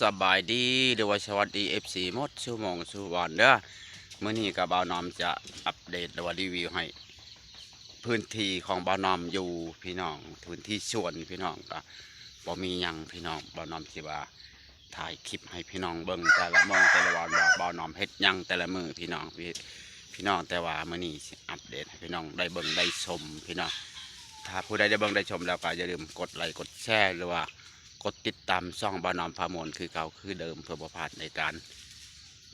ສະບາຍດີ ຫຼືວ່າສະຫວັດດີ ເອັຟຊີ ໝົດສູ່ໝ່ອງສູ່ບ່ອນເດີ້. ມື້ນີ້ກໍບ່າວໜອມຈະອັບເດດ ຫຼືວ່າຣີວິວໃຫ້ພື້ນທີ່ຂອງບ່າວໜອມຢູ່ພີ່ນ້ອງ, ພື້ນທີ່ສວນພີ່ນ້ອງ ກໍບໍ່ມີຫຍັງພີ່ນ້ອງ. ບ່າວໜອມຊິວ່າຖ່າຍຄລິບໃຫ້ພີ່ນ້ອງເບິ່ງແຕ່ລະໝ່ອງແຕ່ລະບ່ອນ ວ່າບ່າວໜອມເຮັດຫຍັງແຕ່ລະມື້ພີ່ນ້ອງ. ພີ່ ພີ່ນ້ອງ ແຕ່ວ່າມື້ນີ້ຊິອັບເດດໃຫ້ພີ່ນ້ອງໄດ້ເບິ່ງໄດ້ຊົມພີ່ນ້ອງ. ຖ້າຜູ້ໃດໄດ້ເບິ່ງໄດ້ຊົມແລ້ວ ກໍຢ່າລືມກົດໄລກົດແຊ ຫຼືວ່າ ກົດຕິດຕາມຊ່ອງບ່າວໜອມພາມ່ວນຄືເກົ່າຄືເດີມ ເພື່ອບໍ່ພາດໃນການ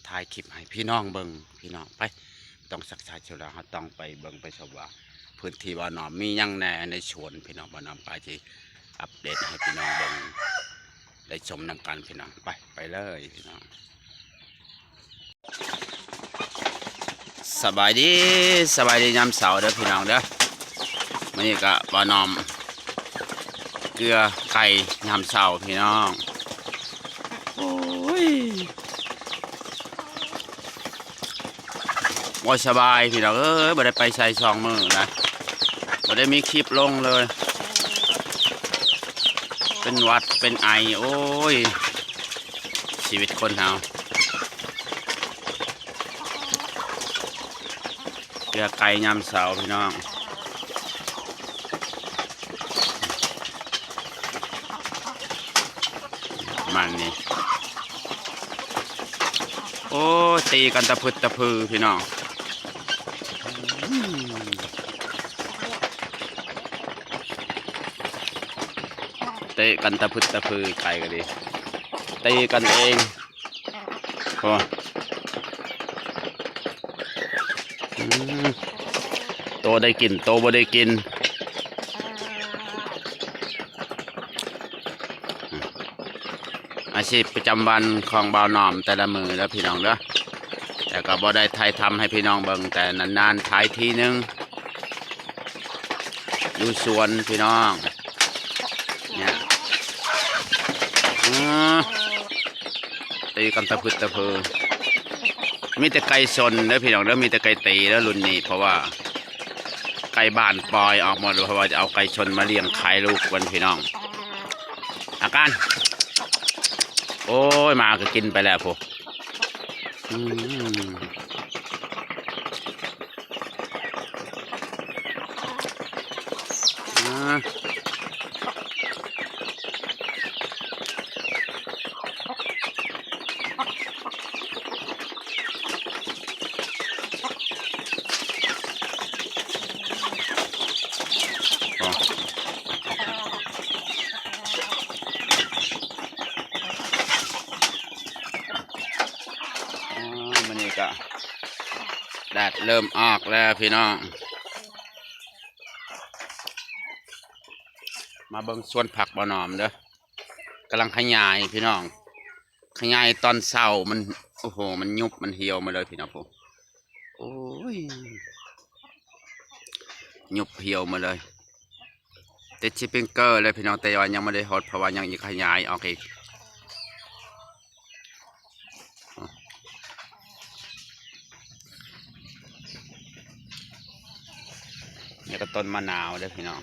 ຖ່າຍຄລິບໃຫ້ພີ່ນ້ອງເບິ່ງພີ່ນ້ອງ. ໄປ ຕ້ອງຊັກຊ້າເສຍເວລາ ເຮົາຕ້ອງໄປເບິ່ງໄປຊົມວ່າພື້ນທີ່ບ່າວໜອມມີຫຍັງແດ່ໃນສວນພີ່ນ້ອງ. ບ່າວໜອມກໍຊິອັບເດດໃຫ້ພີ່ນ້ອງເບິ່ງໄດ້ຊົມນຳກັນພີ່ນ້ອງ. ໄປ ໄປເລີຍພີ່ນ້ອງ. ສະບາຍດີ ສະບາຍດີຍາມເຊົ້າເດີ້ພີ່ນ້ອງເດີ້. ມື້ນີ້ກະບ່າວໜອມເກືອໄກ່ຍາມເຊົ້າພີ່ນ້ອງ. ໂອ້ຍ ບໍ່ສະບາຍພີ່ນ້ອງເອີຍ ບໍ່ໄດ້ໄປໃສສອງມື້ນະ ບໍ່ໄດ້ມີຄລິບລົງເລີຍ ເປັນຫວັດເປັນໄອ. ໂອ້ຍ ຊີວິດຄົນເຮົາ ເກືອໄກ່ຍາມເຊົ້າພີ່ນ້ອງ. ມັນນີ້ ໂອ້ຍ ຕີກັນຕະພຶດຕະພືພີ່ນ້ອງ. ເຕະກັນຕະພຶດຕະພື ໄກ່ກໍດີ ຕີກັນເອງ. ໂອ້ ອືມ ໂຕໄດ້ກິນ ໂຕບໍ່ໄດ້ກິນ. ອາຊີບປະຈຳວັນຂອງບ່າວໜອມແຕ່ລະມື້ເດີ້ພີ່ນ້ອງເດີ້ ແຕ່ກໍບໍ່ໄດ້ຖ່າຍທຳໃຫ້ພີ່ນ້ອງເບິ່ງ ແຕ່ນານໆຖ່າຍທີໜຶ່ງ ຢູ່ສວນພີ່ນ້ອງ. ນີ້ ອື ຕີກັນຕະພຶດຕະເພີ ມີແຕ່ໄກ່ຊົນເດີ້ພີ່ນ້ອງເດີ້ ມີແຕ່ໄກ່ຕີເດີ້ລຸ້ນນີ້ ເພາະວ່າໄກ່ບ້ານປ່ອຍອອກໝົດ ເພາະວ່າຈະເອົາໄກ່ຊົນມາລ້ຽງຂາຍລູກກ່ອນພີ່ນ້ອງ. ອາການ ໂອ້ຍ ໝາກໍກິນໄປແລ້ວພຸ້ນ. ອືມ ອາ ອໍ ມື້ນີ້ກະແດດເລີ່ມອອກແລ້ວພີ່ນ້ອງ. ມາເບິ່ງສວນຜັກບ່າວໜອມເດີ້ ກຳລັງຂະຫຍາຍພີ່ນ້ອງ. ຂະຫຍາຍຕອນເຊົ້າ ມັນ ໂອ້ໂຫ ມັນຍຸບ ມັນຫ່ຽວໝົດເລີຍພີ່ນ້ອງ. ໂອ້ ໂອ້ຍ ຍຸບຫ່ຽວໝົດເລີຍ. ຕິດສະປຣິງເກີແລ້ວພີ່ນ້ອງ ແຕ່ວ່າຍັງບໍ່ໄດ້ຫົດ ເພາະວ່າຍັງຈະຂະຫຍາຍອອກອີກ. ນີ້ກໍຕົ້ນມະນາວເດີ້ພີ່ນ້ອງ.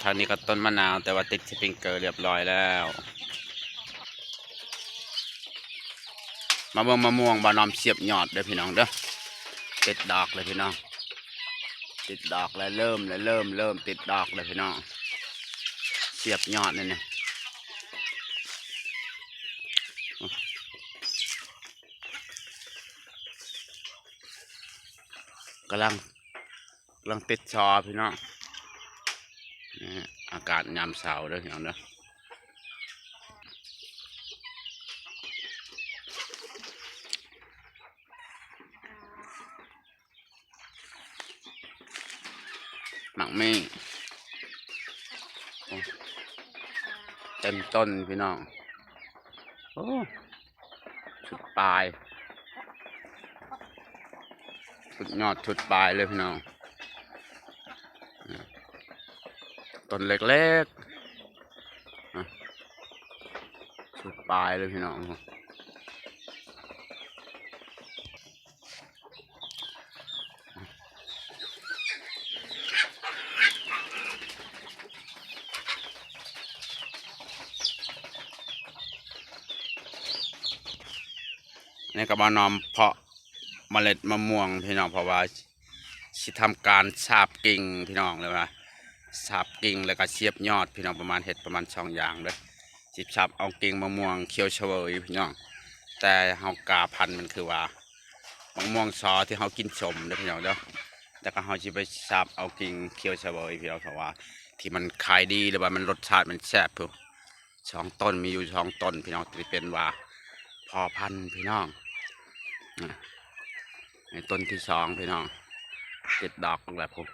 ທາງນີ້ກໍຕົ້ນມະນາວ ແຕ່ວ່າຕິດສະປຣິງເກີລຽບຮ້ອຍແລ້ວ. ມາເບິ່ງມະມ່ວງບ່າວໜອມສຽບຍອດເດີ້ພີ່ນ້ອງເດີ້. ຕິດດອກແລ້ວພີ່ນ້ອງ ຕິດດອກແລ້ວ ເລີ່ມແລ້ວ ເລີ່ມ ເລີ່ມຕິດດອກແລ້ວພີ່ນ້ອງ. ສຽບຍອດນີ້ນະ ກຳລັງ ກຳລັງຕິດຊໍພີ່ນ້ອງ. ນີ້ອາກາດຍາມເຊົ້າເດີ້ພີ່ນ້ອງເດີ້. ໝາກມີ້ ໂອ້ ເຕັມຕົ້ນພີ່ນ້ອງ. ໂອ້ ຊຸດປາຍ ສຸດຍອດຊຸດປາຍເລີຍພີ່ນ້ອງ. ຕົ້ນເລັກໆ ອະ ສຸດປາຍເລີຍພີ່ນ້ອງ. ນີ້ກໍມານອມເພາະ ເມລັດມະມ່ວງພີ່ນ້ອງ ເພາະວ່າຊິທຳການສາບກິ່ງພີ່ນ້ອງ ຫຼືວ່າສາບກິ່ງ ແລ້ວກໍສຽບຍອດພີ່ນ້ອງ ປະມານ ເຮັດປະມານສອງຢ່າງເດີ້. ຊິສາບເອົາກິ່ງມະມ່ວງຂຽວສະເຫວີຍພີ່ນ້ອງ ແຕ່ເຮົາກາພັນມັນຄືວ່າມະມ່ວງຊໍທີ່ເຮົາກິນສົ້ມເດີ້ພີ່ນ້ອງເດີ້ ແລ້ວກໍເຮົາຊິໄປສາບເອົາກິ່ງຂຽວສະເຫວີຍພີ່ນ້ອງ ເພາະວ່າທີ່ມັນຂາຍດີ ຫຼືວ່າມັນລົດຊາດມັນແຊບພຸ້ນ. ສອງຕົ້ນ ມີຢູ່ສອງຕົ້ນພີ່ນ້ອງ ທີ່ເປັນວ່າພໍ່ພັນພີ່ນ້ອງ. ອາ ໃນຕົ້ນທີສອງພີ່ນ້ອງ ຕິດດອກແລ້ວພຸ້ນ.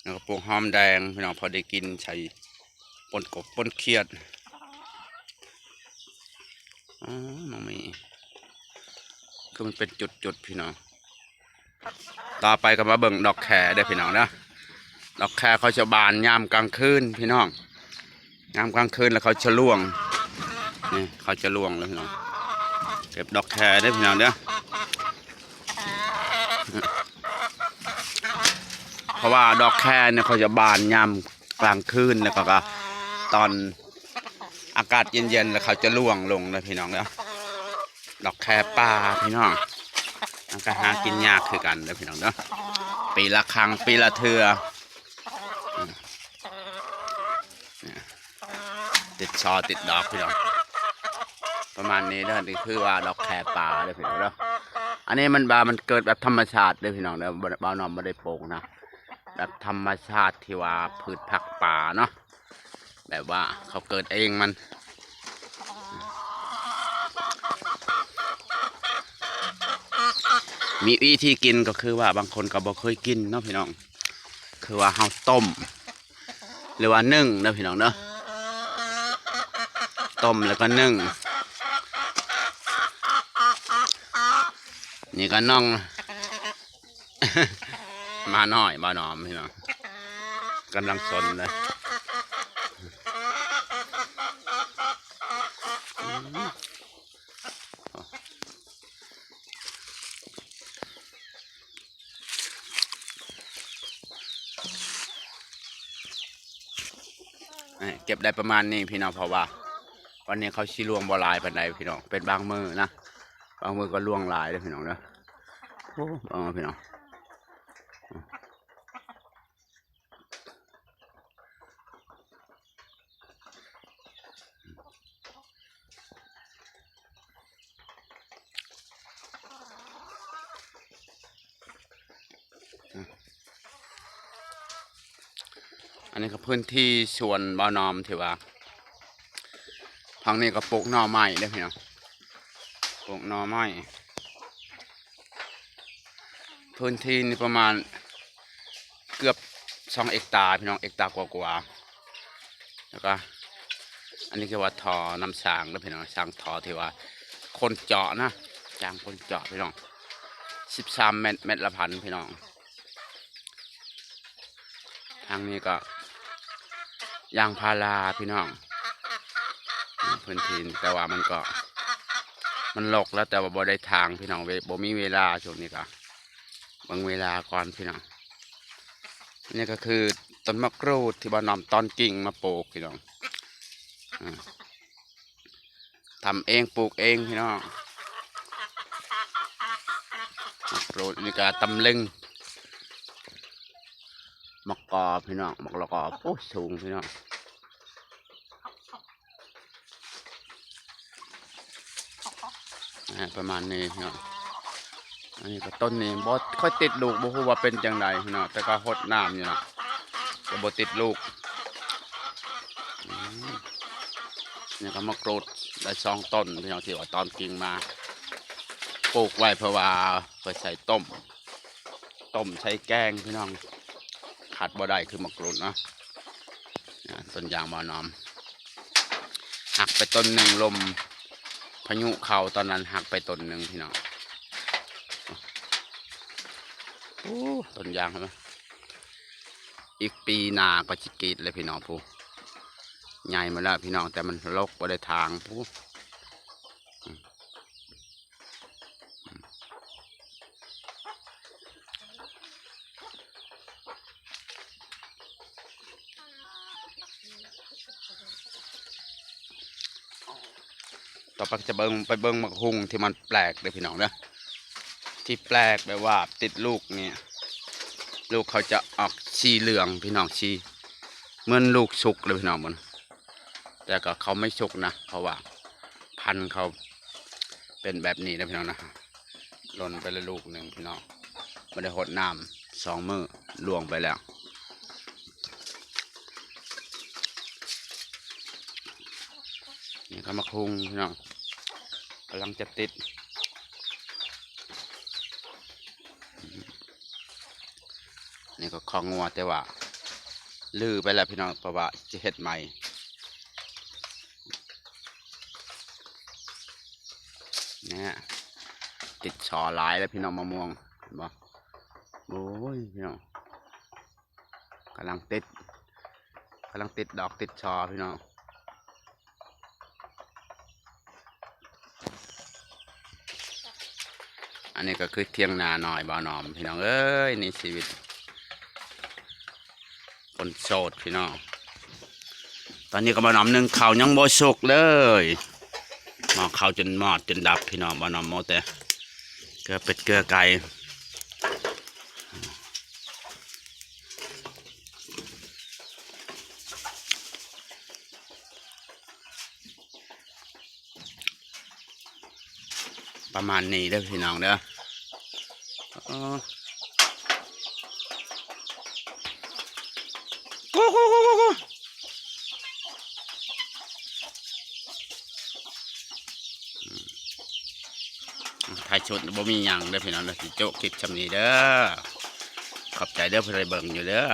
ແລ້ວກໍປູກຫອມແດງພີ່ນ້ອງ ພໍໄດ້ກິນໃສ່ປົ່ນກົບປົ່ນຂຽດ. ອໍ ມັນມີ ຄືມັນເປັນຈຸດໆ ພີ່ນ້ອງ. ຕໍ່ໄປກໍມາເບິ່ງດອກແຄເດີ້ພີ່ນ້ອງເດີ້. ດອກແຄເຂົາຈະບານຍາມກາງຄືນພີ່ນ້ອງ ຍາມກາງຄືນແລ້ວເຂົາຈະລ່ວງ ນີ້ເຂົາຈະລ່ວງແລ້ວພີ່ນ້ອງ. ເກັບດອກແຄເດີ້ພີ່ນ້ອງເດີ້ ເພາະວ່າດອກແຄນີ້ເຂົາຈະບານຍາມກາງຄືນ ແລ້ວກໍ ກໍຕອນອາກາດເຢັນໆ ແລ້ວເຂົາຈະລ່ວງລົງເດີ້ພີ່ນ້ອງເດີ້. ດອກແຄປ່າພີ່ນ້ອງ ມັນກໍຫາກິນຍາກຄືກັນເດີ້ພີ່ນ້ອງເດີ້ ປີລະຄັ້ງ ປີລະເທື່ອ ອືມ ຕິດຊໍຕິດດອກພີ່ນ້ອງ ປະມານນີ້ເດີ້. ນີ້ຄືວ່າດອກແຄປ່າເດີ້ພີ່ນ້ອງເດີ້. ອັນນີ້ມັນວ່າມັນເກີດແບບທຳມະຊາດເດີ້ພີ່ນ້ອງເດີ້ ບໍ່ ບ່າວໜອມບໍ່ໄດ້ປູກນະ ແບບທຳມະຊາດທີ່ວ່າພືດຜັກປ່າເນາະ ແບບວ່າເຂົາເກີດເອງມັນ. ມີວິທີກິນກໍຄືວ່າບາງຄົນກໍບໍ່ເຄີຍກິນເນາະພີ່ນ້ອງ ຄືວ່າເຮົາຕົ້ມ ຫຼືວ່າໜຶ້ງເດີ້ພີ່ນ້ອງເດີ້ ຕົ້ມແລ້ວກໍໜຶ້ງ. ນີ້ກໍນ້ອງ ໝານ້ອຍ ໝານ້ອຍພີ່ນ້ອງ ກຳລັງຊົນເລີຍ. ເກັບໄດ້ປະມານນີ້ພີ່ນ້ອງ ເພາະວ່າວັນນີ້ເຂົາຊິລ່ວງບໍ່ຫຼາຍປານໃດພີ່ນ້ອງ ເປັນບາງມື້ນະ ບາງມື້ກໍລ່ວງຫຼາຍເດີ້ພີ່ນ້ອງເດີ້. ໂອ້ ເບິ່ງເອົາພີ່ນ້ອງ ອັນນີ້ກໍພື້ນທີ່ສວນບ່າວໜອມ ທີ່ວ່າ ທາງນີ້ກໍປູກໜໍ່ໄມ້ເດ້ພີ່ນ້ອງ ປູກໜໍ່ໄມ້. ພື້ນທີ່ນີ້ປະມານເກືອບສອງເຮັກຕາພີ່ນ້ອງ ເຮັກຕາກວ່າໆ. ແລ້ວກໍອັນນີ້ຄືວ່າທໍ່ນ້ຳສ້າງເດີພີ່ນ້ອງ ສ້າງທໍ່ທີ່ວ່າຄົນເຈາະນະ ຈ້າງຄົນເຈາະພີ່ນ້ອງ ສິບສາມແມັດ ແມັດລະພັນພີ່ນ້ອງ. ທາງນີ້ກໍຢາງພາລາພີ່ນ້ອງ ພື້ນທີ່ ແຕ່ວ່າມັນກໍ ມັນລົກແລ້ວ ແຕ່ວ່າບໍ່ໄດ້ຖາງພີ່ນ້ອງ ເວ ບໍ່ມີເວລາ ຊ່ວງນີ້ກໍເບິ່ງເວລາກ່ອນພີ່ນ້ອງ. ອັນນີ້ກໍຄືຕົ້ນໝາກກຣູດທີ່ບ່າວໜອມຕອນກິ່ງມາປູກພີ່ນ້ອງ ອາ ທຳເອງ ປູກເອງພີ່ນ້ອງ. ໝາກກຣູດ ອັນນີ້ກໍຕຳລຶງ ໝາກກອກພີ່ນ້ອງ ໝາກລະກອ ໂອ້ ສູງພີ່ນ້ອງ. ອ່າ ປະມານນີ້ເນາະ ອັນນີ້ກໍຕົ້ນນີ້ບໍ່ຄ່ອຍຕິດລູກ ບໍ່ຮູ້ວ່າເປັນຈັ່ງໃດເນາະ ແຕ່ກໍຫົດນ້ຳຢູ່ເນາະ ແຕ່ບໍ່ຕິດລູກ. ອືມ ນີ້ກໍໝາກກຣູດໄດ້ສອງຕົ້ນພີ່ນ້ອງ ທີ່ວ່າຕອນກິ່ງມາ ປູກໄວ້ເພື່ອວ່າໄປໃສ່ຕົ້ມ ຕົ້ມໃສ່ແກງພີ່ນ້ອງ ຂາດບໍ່ໄດ້ຄືໝາກກຣູດເນາະ. ອາ ຕົ້ນຢາງບ່າວໜອມ ຫັກໄປຕົ້ນໜຶ່ງລົ້ມ ພາຍຸເຂົ້າຕອນນັ້ນຫັກໄປຕົ້ນໜຶ່ງພີ່ນ້ອງ. ໂອ້ ຕົ້ນຢາງເຫັນບໍ່? ອີກປີໜ້າກໍຊິກຣີດເລີຍພີ່ນ້ອງ. ຜູ້ໃຫຍ່ມາແລ້ວພີ່ນ້ອງ ແຕ່ມັນລົກບໍ່ໄດ້ຖາງຜູ້. ຕໍ່ໄປຈະເບິ່ງ ໄປເບິ່ງໝາກຫຸ່ງທີ່ມັນແປກເດີ້ພີ່ນ້ອງເດີ້ ທີ່ແປກແບບວ່າຕິດລູກນີ້ ລູກເຂົາຈະອອກສີເຫຼືອງພີ່ນ້ອງ ສີເໝືອນລູກສຸກເດີ້ພີ່ນ້ອງ. ແຕ່ກໍເຂົາໄມ່ສຸກນະ ເພາະວ່າພັນເຂົາເປັນແບບນີ້ເດີ້ພີ່ນ້ອງນະ. ຫຼົ່ນໄປແລ້ວລູກໜຶ່ງພີ່ນ້ອງ ບໍ່ໄດ້ຫົດນ້ຳສອງມື້ ລ່ວງໄປແລ້ວ. ນີ້ກໍໝາກຫຸ່ງພີ່ນ້ອງ ກຳລັງຈະຕິດ. ນີ້ກໍຄອກງົວ ແຕ່ວ່າຮື້ໄປແລ້ວພີ່ນ້ອງ ເພາະວ່າຈະເຮັດໃໝ່. ແນ່ ຕິດສໍ່ຫຼາຍແລ້ວພີ່ນ້ອງ ມະມ່ວງ ເຫັນບໍ່? ໂອ້ຍ ພີ່ນ້ອງ ກຳລັງຕິດ ກຳລັງຕິດດອກຕິດສໍ່ພີ່ນ້ອງ. ອັນນີ້ກໍຄືຖຽງນານ້ອຍບ່າວໜອມ ພີ່ນ້ອງເອີຍ ໃນຊີວິດຄົນໂສດພີ່ນ້ອງ. ຕອນນີ້ກໍບ່າວໜອມໜຶ້ງເຂົ້າຍັງບໍ່ສຸກເລີຍ ໝໍ້ເຂົ້າຈົນມອດຈົນດັບພີ່ນ້ອງ. ບ່າວໜອມເອົາແຕ່ເກືອເປັດເກືອໄກ່ ປະມານນີ້ເດີ້ພີ່ນ້ອງເດີ້. ເອີ ກູ ກູ ກູ ກູ ອືມ ທ້າຍສຸດບໍ່ມີຫຍັງເດີ້ພີ່ນ້ອງເດີ້ ຊິໂຈະຄລິບຊ່ຳນີ້ເດີ້. ຂອບໃຈເດີ້ ຜູ້ໃດເບິ່ງຢູ່ເດີ້.